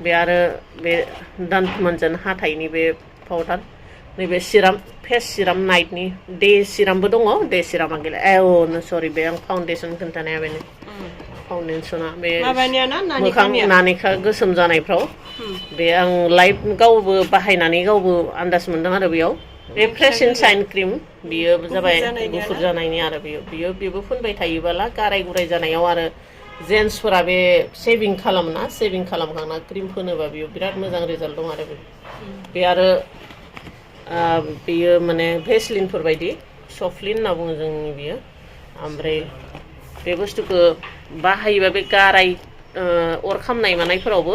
बे आरो बे दान्थमोनजों हाथाइनि बे पाउडार नैबे सिराम फेस सिराम नाइटनि डे सिरामबो दङ डे सिरामा गैला सरि बे आं फाउन्डेसन खोन्थानाया बेनो फाउन्डेसना बे मोखां नानेखा गोसोम जानायफ्राव बे आं लाइफ गावबो बाहायनानै गावबो आन्दाज मोनदों आरो बेयाव बे फ्रेश एन्ड शाइन क्रिम बियो जाबाय गुफुर जानायनि आरो बेबो फुनबाय थायोबोला गाराय गुराय जानायाव आरो जेन्ट्सफोरा बे सेभिं खालामना सेभिं खालामखांना क्रिम फोनोबा बेयो बिराद मोजां रिजाल्ट दं आरो बे आरो बेयो माने भेसलिनफोर बायदि सफ्लिन होनना बुङो जोंनि बियो ओमफ्राय बे बुस्थुखौ बाहायोबा बे गाराय अर खामनाय मानायफोरावबो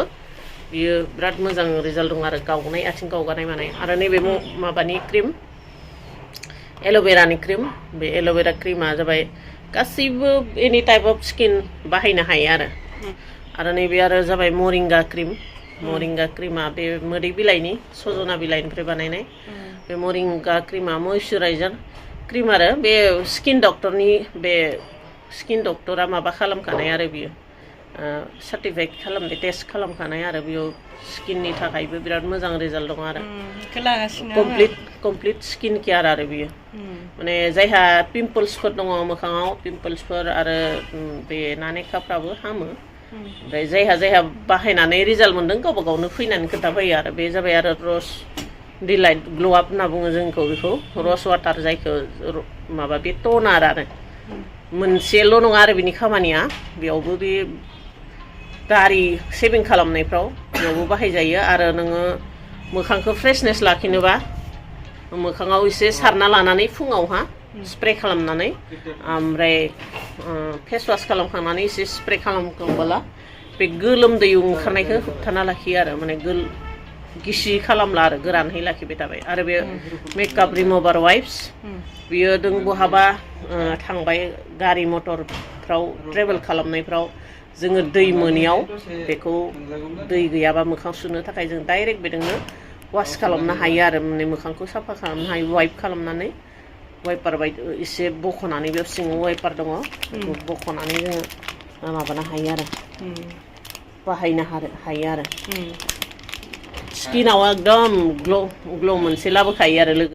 बियो बिराद मोजां रिजाल्ट दं आरो गावनाय आथिं गावगानाय मानाय आरो नैबे माबानि क्रिम एल'भेरानि क्रिम बे एल'भेरा क्रिमा जाबाय गासैबो एनि टाइप अफ स्किन बाहायनो हायो आरो नैबे आरो जाबाय मरिंगा क्रिमा बे मोदै बिलाइनि सजना बिलाइनिफ्राय बानायनाय बे मरिंगा क्रिमा मयस्चराइजार क्रिम आरो बे स्किन डक्टरा माबा खालामखानाय आरो बियो सार्टिफाइड खालामनाय टेस्ट खालामखानाय आरो बेयाव स्किननि थाखायबो बिराद मोजां रिजाल्ट दं आरो कमप्लिट स्किन केयार आरो बियो माने जायहा पिम्पल्सफोर दङ मोखाङाव पिम्पल्सफोर आरो बे नानेखाफ्राबो हामो ओमफ्राय जायहा बाहायनानै रिजाल्ट मोनदों गावबा गावनो फैनानै खोन्थाफैयो आरो बे जाबाय आरो रस डिलाइट ग्ल' आप होनना बुङो जोंखौ बेखौ रस वाटार जायखौ माबा बे टनार आरो मोनसेल' नङा आरो बिनि खामानिया बेयावबो बे दारि सेभिं खालामनायफ्राव बेयावबो बाहायजायो आरो नोङो मोखांखौ फ्रेशनेस लाखिनोबा मोखाङाव एसे सारना लानानै फुङावहा स्प्रे खालामनानै ओमफ्राय फेस वास खालामखांनानै एसे स्प्रे खालामखांबोला बे गोलोमदै ओंखारनायखौ होबथाना लाखियो आरो माने गिसि खालामला आरो गोरानहै लाखिबाय थाबाय आरो बे मेकआप रिमुभार वाइप्स बियो नों बहाबा थांबाय गारि मटरफ्राव ट्रेभेल खालामनायफ्राव जोङो दै मोनियाव बेखौ दै गैयाबा मोखां सुनो थाखाय जों डाइरेक्ट बेजोंनो वास खालामनो हायो आरो माने मोखांखौ साफा खालामनो हायो वाइप खालामनानै वाइपार बायदि एसे बख'नानै बेयाव सिङाव वाइपार दङ बेखौ बख'नानै जोङो माबानो हायो आरो बाहायनो हायो आरो स्किनाव एकदम ग्ल' मोनसे लाबोखायो आरो